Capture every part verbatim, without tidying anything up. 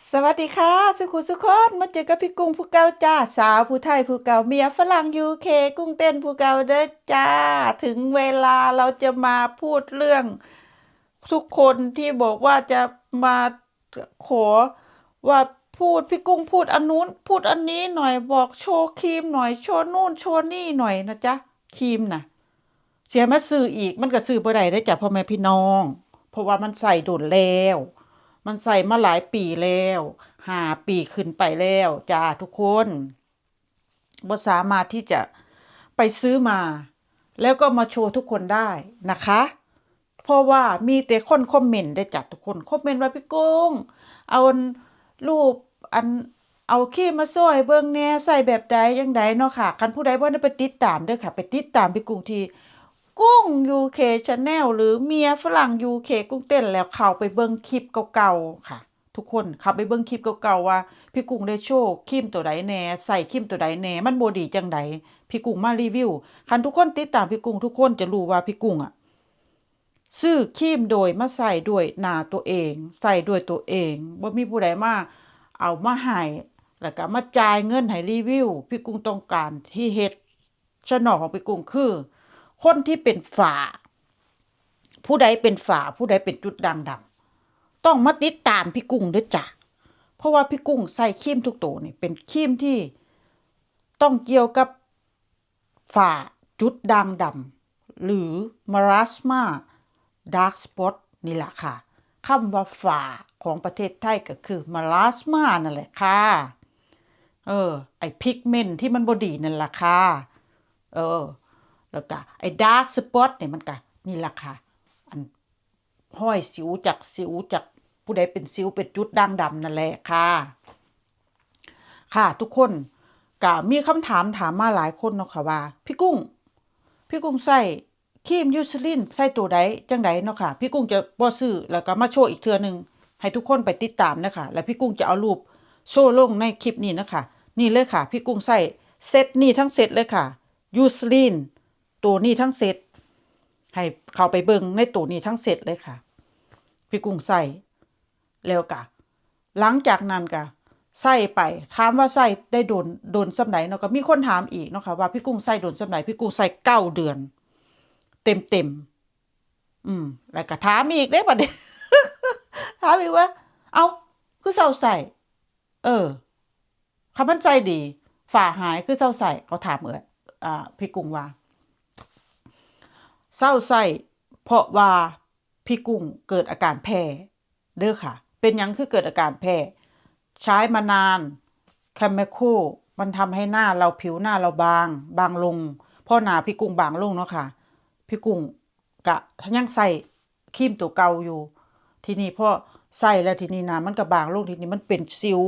สวัสดีค่ะ สุขุสุคน มาเจอกับพี่กุ้งผู้เก่าจ้า สาวผู้ไทยผู้เก่า เมียฝรั่ง ยูเค กุ้งเต้นผู้เก่าเด้อจ้า ถึงเวลาเราจะมาพูดเรื่อง ทุกคนที่บอกว่าจะมาขอว่าพูด พี่กุ้งพูดอันนู้น พูดอันนี้หน่อย บอกโชว์ครีมหน่อย โชว์นู่นโชว์นี่หน่อยนะจ๊ะ ครีมน่ะ เสียมาซื้ออีก มันก็ซื้อบ่ได้เด้อจ้ะพ่อแม่พี่น้อง เพราะว่ามันใส่โดนแล้ว มันใส่มาหลายปีแล้ว ห้าปีขึ้นไปแล้วจ้าทุกคน บ่สามารถที่จะไปซื้อมา แล้วก็มาโชว์ทุกคนได้นะคะ เพราะว่ามีแต่คนคอมเมนต์ได้อจ้ะทุกคน คอมเมนต์ว่า "พี่กุ้ง เอารูปอัน เอาครีมมาโชว์ให้เบิ่งแหน่ ใส่แบบใดจั่งใดเนาะค่ะ" คันผู้ใดบ่ได้ไปติดตามเด้อค่ะ ไปติดตามพี่กุ้งที่ กุ้ง ยูเค Channel หรือเมียฝรั่ง ยูเค กุ้งเต้น แล้วเข้าไปเบิ่งคลิปเก่าๆค่ะ ทุกคนเข้าไปเบิ่งคลิปเก่าๆว่าพี่กุ้งได้โชว์ครีมตัวใดแหน่ ใส่ครีมตัวใดแหน่ มันบ่ดีจั่งใด พี่กุ้งมารีวิว คันทุกคนติดตามพี่กุ้ง ทุกคนจะรู้ว่าพี่กุ้งอะ ซื้อครีมโดยมาใส่ด้วยหน้าตัวเอง ใส่ด้วยตัวเอง บ่มีผู้ใดมาเอามาให้ แล้วก็มาจ่ายเงินให้รีวิว พี่กุ้งต้องการที่เฮ็ด Channel ของพี่กุ้งคือ คนที่เป็นฝ้า ผู้ใดเป็นฝ้า ผู้ใดเป็นจุดด่างดำ ต้องมาติดตามพี่กุ้งเด้อจ้ะ เพราะว่าพี่กุ้งใส่ครีมทุกตัวนี่เป็นครีมที่ต้องเกี่ยวกับฝ้า จุดด่างดำ หรือ melasma dark spot นี่แหละค่ะ คำว่าฝ้าของประเทศไทยก็คือ melasma นั่นแหละค่ะ เออ ไอ้ pigment ที่มันบ่ดีนั่นล่ะค่ะ เออ แล้วก็ไอ้ dark spot เนี่ยมันก็นี่ล่ะค่ะ อัน รอยสิวจากสิวจากผู้ใดเป็นสิวเป็นจุดด่างดำนั่นแหละค่ะ ค่ะ ทุกคนก็มีคำถามถามมาหลายคนเนาะค่ะว่า "พี่กุ้ง พี่กุ้งใส่ครีม Eucerin ใส่ตัวใดจั่งใดเนาะค่ะ" พี่กุ้งจะบ่ซื้อ แล้วก็มาโชว์อีกเทื่อหนึ่ง ให้ทุกคนไปติดตามนะคะ แล้วพี่กุ้งจะเอารูปโชว์ลงในคลิปนี้นะคะ นี่เลยค่ะ พี่กุ้งใส่เซตนี้ทั้งเซตเลยค่ะ Eucerin ตัวนี้ทั้งเซต ให้เข้าไปเบิ่งในตัวนี้ทั้งเซตเลยค่ะ พี่กุ้งใส่ แล้วกะ หลังจากนั้นกะ ใส่ไป ถามว่าใส่ได้โดน โดนส่ำใดเนาะ ก็มีคนถามอีกเนาะค่ะ ว่าพี่กุ้งใส่โดนส่ำใด พี่กุ้งใส่เก้าเดือน เต็มๆ อืม แล้วก็ถามอีกเด้บัดนี้ ถามอีกว่า "เอ้า คือเซาใส่ เออ คันมันใส่ดี ฝ้าหายคือเซาใส่" เขาถามเอื้อย อ่า พี่กุ้งว่า "เซาใส่ เพราะว่าพี่กุ้งเกิดอาการแพ้เด้อค่ะ" เป็นหยังคือเกิดอาการแพ้ ใช้มานาน เคมีคอล มันทำให้หน้าเรา ผิวหน้าเราบาง บางลง พอหน้าพี่กุ้งบางลงเนาะค่ะ พี่กุ้งกะยังใส่ครีมตัวเก่าอยู่ ทีนี้พอใส่แล้วทีนี้หน้ามันก็บางลง ทีนี้มันเป็นสิว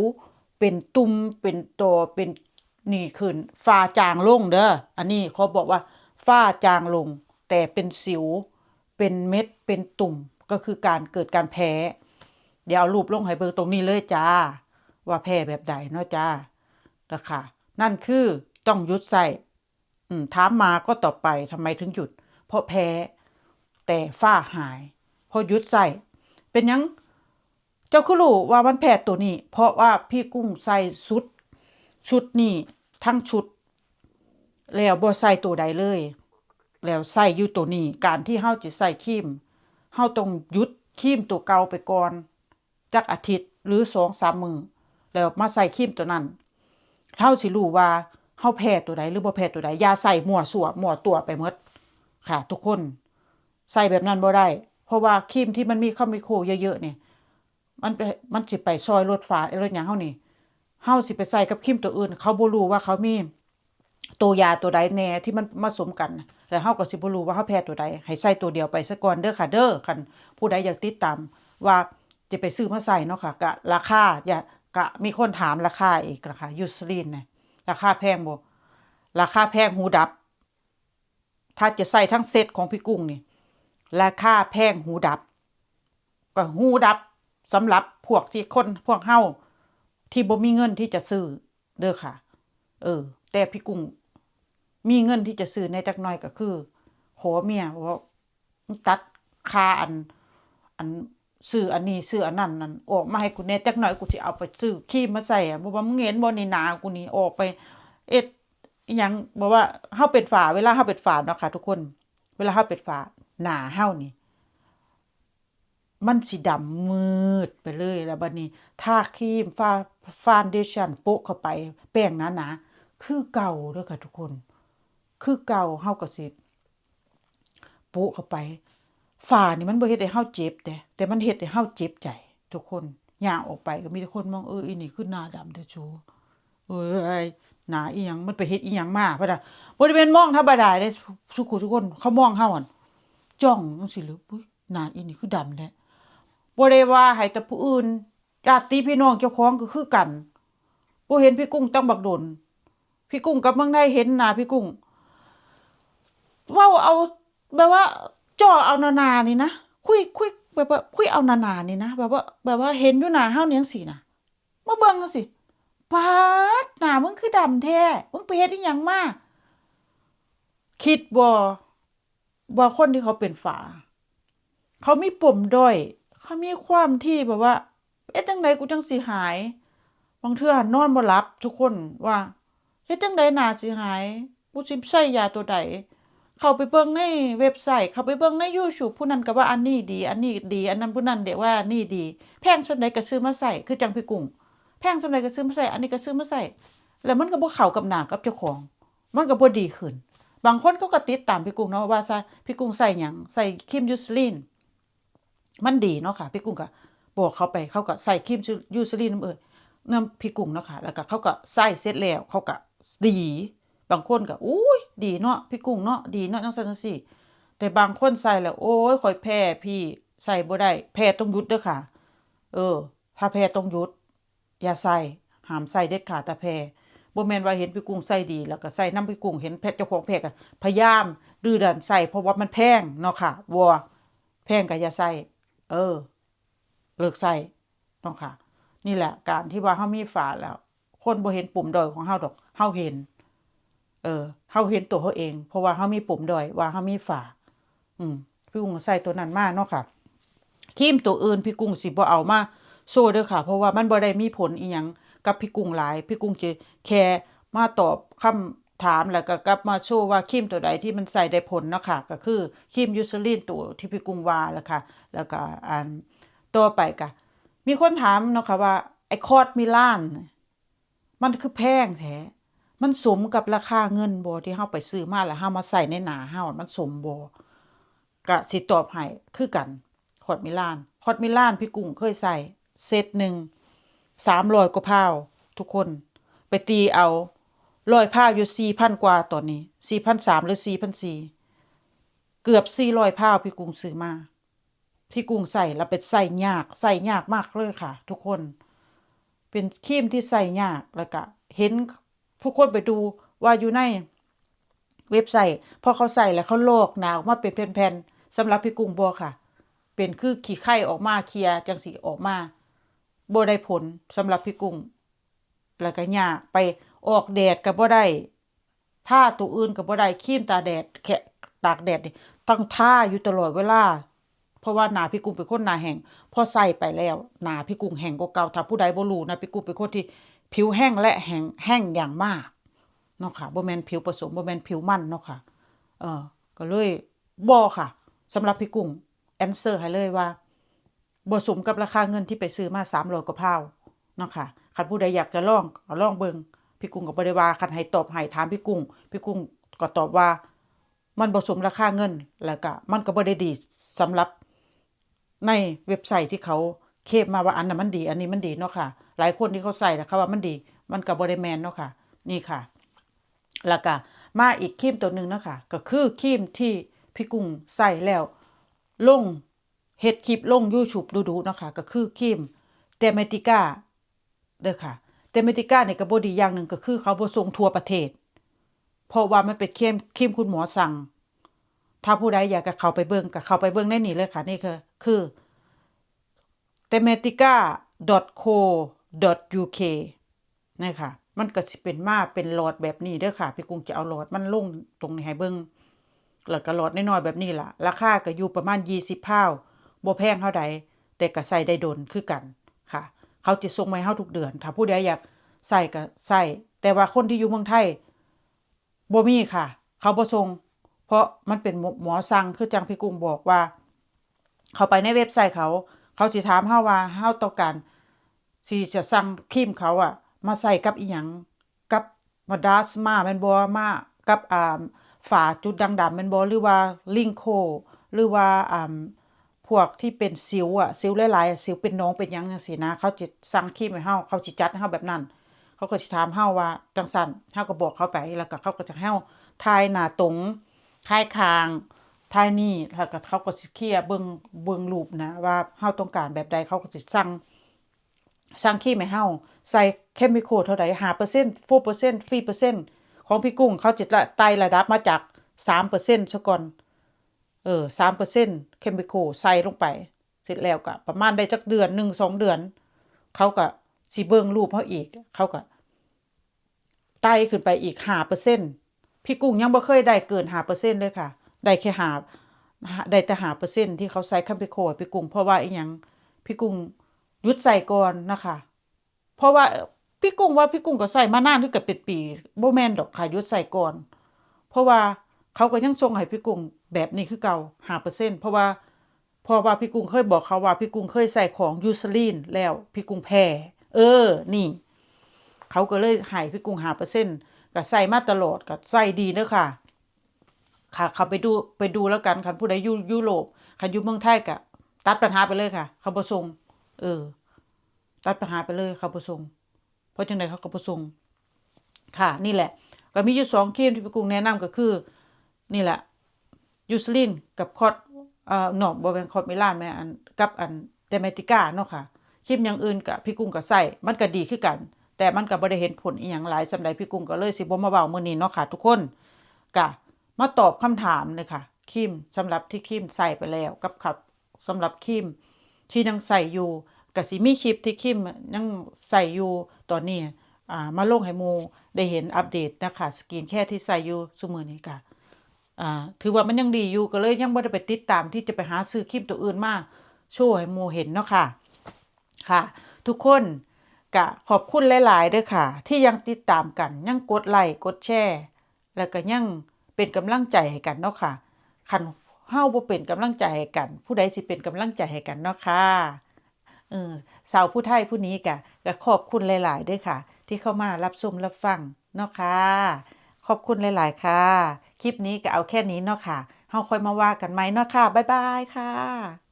เป็นตุ่ม เป็นต่อ เป็นนี่ขึ้น ฝ้าจางลงเด้อ อันนี้ขอบอกว่าฝ้าจางลง แต่เป็นสิว เป็นเม็ด เป็นตุ่ม ก็คือการเกิดการแพ้ เดี๋ยวเอารูปลงให้เบิ่งตรงนี้เลยจ้า ว่าแพ้แบบใดเนาะจ้า นะคะ นั่นคือต้องหยุดใส่ อืม ถามมาก็ตอบไป ทำไมถึงหยุด เพราะแพ้ แต่ฝ้าหาย พอหยุดใส่ เป็นหยัง เจ้าคือรู้ว่ามันแพ้ตัวนี้ เพราะว่าพี่กุ้งใส่ชุด ชุดนี้ทั้งชุด แล้วบ่ใส่ตัวใดเลย แล้วใส่อยู่ตัวนี้ การที่เฮาจะใส่ครีม เฮาต้องหยุดครีมตัวเก่าไปก่อน จักอาทิตย์หรือสองสามมื้อ แล้วมาใส่ครีมตัวนั้น เฮาสิรู้ว่าเฮาแพ้ตัวใดหรือบ่แพ้ตัวใด อย่าใส่มั่วซั่วมั่วตั๋วไปหมดค่ะทุกคน ใส่แบบนั้นบ่ได้ เพราะว่าครีมที่มันมีเคมีคอลเยอะๆนี่ มันไป มันสิไปซอยลดฝ้า ลดหยังเฮานี่ เฮาสิไปใส่กับครีมตัวอื่น เขาบ่รู้ว่าเขามีตัวยาตัวใดแหน่ที่มันผสมกัน แล้วเฮาก็สิบ่รู้ว่าเฮาแพ้ตัวใด ให้ใส่ตัวเดียวไปซะก่อนเด้อค่ะเด้อ คันผู้ใดอยากติดตามว่าจะไปซื้อมาใส่เนาะค่ะ กะราคา อย่า กะมีคนถามราคาอีกนะคะ Eucerin เนี่ย ราคาแพงบ่ ราคาแพงหูดับ ถ้าจะใส่ทั้งเซตของพี่กุ้งนี่ ราคาแพงหูดับ ก็หูดับสำหรับพวกที่คน พวกเฮาที่บ่มีเงินที่จะซื้อเด้อค่ะ เออ แต่พี่กุ้งมีเงินที่จะซื้อแหน่จักหน่อยก็คือ ขอเมียว่าตัดค่าอัน อัน ซื้ออันนี้ซื้ออันนั้นนั่นออกมาให้กูแหน่จักหน่อย กูสิเอาไปซื้อครีมมาใส่อะ บ่ว่ามึงเห็นบ่นี่ หน้ากูนี่ออกไปเอ็ดอิหยัง บ่ว่าเฮาเป็นฝ้า เวลาเฮาเป็นฝ้าเนาะค่ะทุกคน เวลาเฮาเป็นฝ้า หน้าเฮานี่ มันสิดำมืดไปเลย แล้วบัดนี้ทาครีม ฟา- ฟาวเดชันโปะเข้าไป แป้งหนาๆ คือเก่าเด้อค่ะทุกคน คือเก่า เฮาก็สิโปะเข้าไป ฝ้านี่มันบ่เฮ็ดให้เฮาเจ็บเด้ แต่มันเฮ็ดให้เฮาเจ็บใจทุกคน ย่างออกไปก็มีแต่คนมอง เออ อีนี่คือหน้าดำแท้สู เอ้ย หน้าอีหยัง มันไปเฮ็ดอีหยังมา พะนะ บ่ได้แม่นมองธรรมดาเด้ ทุกคน ทุกคน เขามองเฮาหั่น จ้องจั่งซี้เลย อุ๊ย หน้าอีนี่คือดำแท้ บ่ได้ว่าให้แต่ผู้อื่น ญาติพี่น้องเจ้าของก็คือกัน บ่เห็นพี่กุ้งตั้งบักโดน พี่กุ้งกลับเมืองไทย เห็นหน้าพี่กุ้ง เว้าเอาแบบว่า จ่อเอาหนาๆ นี่นะ คุย คุยแบบว่า คุยเอาหนาๆ นี่นะ แบบว่า แบบว่าเห็นอยู่หน้าเฮานี่จั่งซี้นะ มาเบิ่งจั่งซี้ ป๊าด หน้ามึงคือดำแท้ มึงไปเฮ็ดอิหยังมา คิดบ่ ว่าคนที่เขาเป็นฝ้า เขามีปมด้อย เขามีความที่แบบว่า เอ๊ะ จั่งใดกูจั่งสิหาย บางเทื่อนอนบ่หลับทุกคน ว่า เฮ็ดจั่งใดหน้าสิหาย กูสิใส่ยาตัวใด เข้าไปเบิ่งในเว็บไซต์ เข้าไปเบิ่งใน YouTube ผู้นั้นก็ว่าอันนี้ดี อันนี้ดี อันนั้นผู้นั้นเด้ว่าอันนี้ดี แพงส่ำใดก็ซื้อมาใส่ คือจั่งพี่กุ้ง แพงส่ำใดก็ซื้อมาใส่ อันนี้ก็ซื้อมาใส่ แล้วมันก็บ่เข้ากับหน้ากับเจ้าของ มันก็บ่ดีขึ้น บางคนเขาก็ติดตามพี่กุ้งเนาะ ว่าซะ พี่กุ้งใส่หยัง ใส่ครีมยูซาลีน มันดีเนาะค่ะ พี่กุ้งก็บอกเขาไป เขาก็ใส่ครีมยูซาลีนนำเอ่ย นำพี่กุ้งเนาะค่ะ แล้วก็เขาก็ใส่เสร็จแล้ว เขาก็ดี บางคนก็ อุ๊ย ดีเนาะ พี่กุ้งเนาะ ดีเนาะ จั่งซั้นจั่งซี้ แต่บางคนใส่แล้ว โอ๊ย ข้อยแพ้พี่ ใส่บ่ได้ แพ้ต้องหยุดเด้อค่ะ เออ ถ้าแพ้ต้องหยุด อย่าใส่ ห้ามใส่เด็ดขาด ถ้าแพ้ บ่แม่นว่าเห็นพี่กุ้งใส่ดี แล้วก็ใส่นำพี่กุ้ง เห็นแพ้ เจ้าของแพ้ก็พยายามดื้อดันใส่ เพราะว่ามันแพงเนาะค่ะ บ่ แพงก็อย่าใส่ เออ เลิกใส่เนาะค่ะ นี่แหละ การที่ว่าเฮามีฝ้าแล้ว คนบ่เห็นปมด้อยของเฮาดอก เฮาเห็น เออ เฮาเห็นตัวเฮาเอง เพราะว่าเฮามีปมด้อย ว่าเฮามีฝ้า อืม พี่กุ้งก็ใส่ตัวนั้นมาเนาะค่ะ ครีมตัวอื่นพี่กุ้งสิบ่เอามาโชว์เด้อค่ะ เพราะว่ามันบ่ได้มีผลอิหยังกับพี่กุ้งหลาย พี่กุ้งจะแค่มาตอบคำถาม แล้วก็กลับมาโชว์ว่าครีมตัวใดที่มันใส่ได้ผลเนาะค่ะ ก็คือครีมยูซาลีนตัวที่พี่กุ้งว่าแหละค่ะ แล้วก็อันต่อไปก็มีคนถามเนาะค่ะว่า ไอ้คอร์สมิลาน มันคือแพงแท้ มันสมกับราคาเงินบ่ที่เฮาไปซื้อมาแล้วเฮามาใส่ในหน้าเฮา มันสมบ่ ก็สิตอบให้คือกัน คอร์สมิลาน คอร์สมิลานพี่กุ้งเคยใส่เซตหนึ่ง สามร้อยกว่าพาว ทุกคน ไปตีเอา ร้อยพาวอยู่ สี่พันกว่าตอนนี้ สี่พันสามหรือ สี่พันสี่ เกือบ สี่ร้อยพาวพี่กุ้งซื้อมา พี่กุ้งใส่แล้วเป็นใส่ยาก ใส่ยากมากเลยค่ะ ทุกคน เป็นครีมที่ใส่ยาก แล้วก็เห็นทุกคนไปดูว่าอยู่ในเว็บไซต์ พอเขาใส่แล้วเขาลอกหนาออกมาเป็นแผ่นๆ สำหรับพี่กุ้งบ่ค่ะ เป็นคือขี้ไคออกมา เคลียร์จั่งซี้ออกมา บ่ได้ผลสำหรับพี่กุ้ง แล้วก็ยาก ไปออกแดดก็บ่ได้ ทาตัวอื่นก็บ่ได้ ครีมตากแดด แค่ตากแดดนี่ต้องทาอยู่ตลอดเวลา เพราะว่าหน้าพี่กุ้งเป็นคนหน้าแห้ง พอใส่ไปแล้วหน้าพี่กุ้งแห้งกว่าเก่า ถ้าผู้ใดบ่รู้นะ พี่กุ้งเป็นคนที่ผิวแห้งและแห้ง แห้งอย่างมากเนาะค่ะ บ่แม่นผิวผสม บ่แม่นผิวมันเนาะค่ะ เออ ก็เลยบ่ค่ะ สำหรับพี่กุ้ง แอนเซอร์ให้เลยว่า บ่สมกับราคาเงินที่ไปซื้อมา สามร้อยกว่าพาวเนาะค่ะ คันผู้ใดอยากจะลองก็ลองเบิ่ง พี่กุ้งก็บ่ได้ว่า คันให้ตอบให้ถามพี่กุ้ง พี่กุ้งก็ตอบว่า มันบ่สมราคาเงิน แล้วก็มันก็บ่ได้ดีสำหรับในเว็บไซต์ที่เขาเคลมมาว่าอันนั้นมันดี อันนี้มันดีเนาะค่ะ หลายคนที่เขาใส่แล้วเขาว่ามันดี มันก็บ่ได้แม่นเนาะค่ะ นี่ค่ะ แล้วก็มาอีกครีมตัวหนึ่งเนาะค่ะ ก็คือครีมที่พี่กุ้งใส่แล้วลง เฮ็ดคลิปลง YouTube ดุๆเนาะค่ะ ก็คือครีมเตเมติก้าเด้อค่ะ เตเมติก้านี่ก็บ่ดีอย่างหนึ่งก็คือเขาบ่ส่งทั่วประเทศ เพราะว่ามันเป็นครีม ครีมคุณหมอสั่ง ถ้าผู้ใดอยากจะเข้าไปเบิ่งก็เข้าไปเบิ่งในนี่เลยค่ะ นี่คือ คือ เตเมติก้า ดอท โค ดอท ยู เค นะคะ มันก็สิเป็นมาเป็นหลอดแบบนี้เด้อค่ะ พี่กุ้งจะเอาหลอดมันลงตรงนี้ให้เบิ่ง แล้วก็หลอดน้อยๆแบบนี้ล่ะ ราคาก็อยู่ประมาณ ยี่สิบพาว บ่แพงเท่าใด แต่ก็ใช้ได้ดนคือกันค่ะ เขาจะส่งมาให้เฮาทุกเดือน ถ้าผู้ใดอยากใช้ก็ใช้ แต่ว่าคนที่อยู่เมืองไทยบ่มีค่ะ เขาบ่ส่ง เพราะมันเป็นหมอ หมอสั่ง คือจั่งพี่กุ้งบอกว่า เข้าไปในเว็บไซต์เขา เขาสิถามเฮาว่าเฮาต้องการ สิจะสั่งครีมเขาอะมาใช้กับอิหยัง กับมาดาสมาแม่นบ่ มากับ อ่า ฝ้าจุดด่างดำแม่นบ่ หรือว่าริงโคล หรือว่า อ่า พวกที่เป็นสิวอะ สิวหลายๆอะ สิวเป็นหนองเป็นหยังจั่งซี้นะ เขาสิสั่งครีมให้เฮา เขาสิจัดให้เฮาแบบนั้น เขาก็สิถามเฮาว่าจั่งซั้น เฮาก็บอกเขาไป แล้วก็เขาก็จะให้เฮาถ่ายหน้าตรง ถ่ายข้าง ถ่ายนี่ แล้วก็เขาก็สิเคลียร์เบิ่ง เบิ่งรูปนะ ว่าเฮาต้องการแบบใด เขาก็สิสั่ง สั่งครีมให้เฮา ใส่เคมีคอลเท่าใด ห้าเปอร์เซ็นต์ โฟร์เปอร์เซ็นต์ ทรีเปอร์เซ็นต์ ของพี่กุ้งเขาจะไต่ระดับมาจาก สามเปอร์เซ็นต์ ซะก่อน เออ สามเปอร์เซ็นต์ เคมีคอลใส่ลงไป เสร็จแล้วก็ประมาณได้จักเดือนหนึ่ง สองเดือน เขาก็สิเบิ่งรูปเฮาอีก เขาก็ไต่ขึ้นไปอีก ห้าเปอร์เซ็นต์ พี่กุ้งยังบ่เคยได้เกิน ห้าเปอร์เซ็นต์ เลยค่ะ ได้แค่ห้า ได้แต่ ห้าเปอร์เซ็นต์ ที่เขาใส่เคมีคอลให้พี่กุ้ง เพราะว่าอิหยัง พี่กุ้งหยุดใส่ก่อนนะคะ เพราะว่า เอ่อ พี่กุ้งว่าพี่กุ้งก็ใส่มานานคือกันเป็นปี บ่แม่นดอกค่ะ หยุดใส่ก่อน เพราะว่าเขาก็ยังส่งให้พี่กุ้งแบบนี้คือเก่า ห้าเปอร์เซ็นต์ เพราะว่า เพราะว่าพี่กุ้งเคยบอกเขาว่าพี่กุ้งเคยใส่ของยูซาลีนแล้วพี่กุ้งแพ้ เออ นี่ เขาก็เลยให้พี่กุ้ง ห้าเปอร์เซ็นต์ ก็ใส่มาตลอด ก็ใส่ดีเด้อค่ะ ค่ะ เข้าไปดู ไปดูแล้วกัน คันผู้ใดอยู่ยุโรป คันอยู่เมืองไทยก็ตัดปัญหาไปเลยค่ะ เขาบ่ส่ง เออ ตัดปัญหาไปเลย เขาบ่ส่ง เพราะจั่งใดเขาก็บ่ส่ง ค่ะ นี่แหละ ก็มีอยู่สองครีมที่พี่กุ้งแนะนำก็คือ นี่แหละ ยูซาลีนกับคอส เอ่อ เนาะ บ่แม่นคอสมิลานแหม อัน กับอันเดเมติก้าเนาะค่ะ ครีมอย่างอื่นก็พี่กุ้งก็ใช้ มันก็ดีคือกัน แต่มันก็บ่ได้เห็นผลอิหยังหลายส่ำใด พี่กุ้งก็เลยสิบ่มาเว้ามื้อนี้เนาะค่ะทุกคน ก็มาตอบคำถามเลยค่ะ ครีม สำหรับที่ครีมใช้ไปแล้ว กับ กับ สำหรับครีมที่ยังใช้อยู่ ก็สิมีคลิปที่ครีมยังใช้อยู่ตอนนี้ อ่า มาลงให้หมู่ได้เห็นอัปเดตนะคะ สกินแคร์ที่ใช้อยู่ซุมื้อนี้ก็ อ่า ถือว่ามันยังดีอยู่ ก็เลยยังบ่ได้ไปติดตามที่จะไปหาซื้อครีมตัวอื่นมาโชว์ให้หมู่เห็นเนาะค่ะ ค่ะ ทุกคนก็ขอบคุณหลายๆเด้อค่ะ ที่ยังติดตามกัน ยังกดไลค์ กดแชร์ แล้วก็ยังเป็นกำลังใจให้กันเนาะค่ะ คันเฮาบ่เป็นกำลังใจให้กัน ผู้ใดสิเป็นกำลังใจให้กันเนาะค่ะ เออ สาวผู้ไทยผู้นี้ก็ ก็ขอบคุณหลายๆเด้อค่ะ ที่เข้ามารับชมรับฟังเนาะค่ะ ขอบคุณหลายๆค่ะ คลิปนี้ก็เอาแค่นี้เนาะค่ะ เฮาค่อยมาว่ากันใหม่เนาะค่ะ บ๊ายบายค่ะ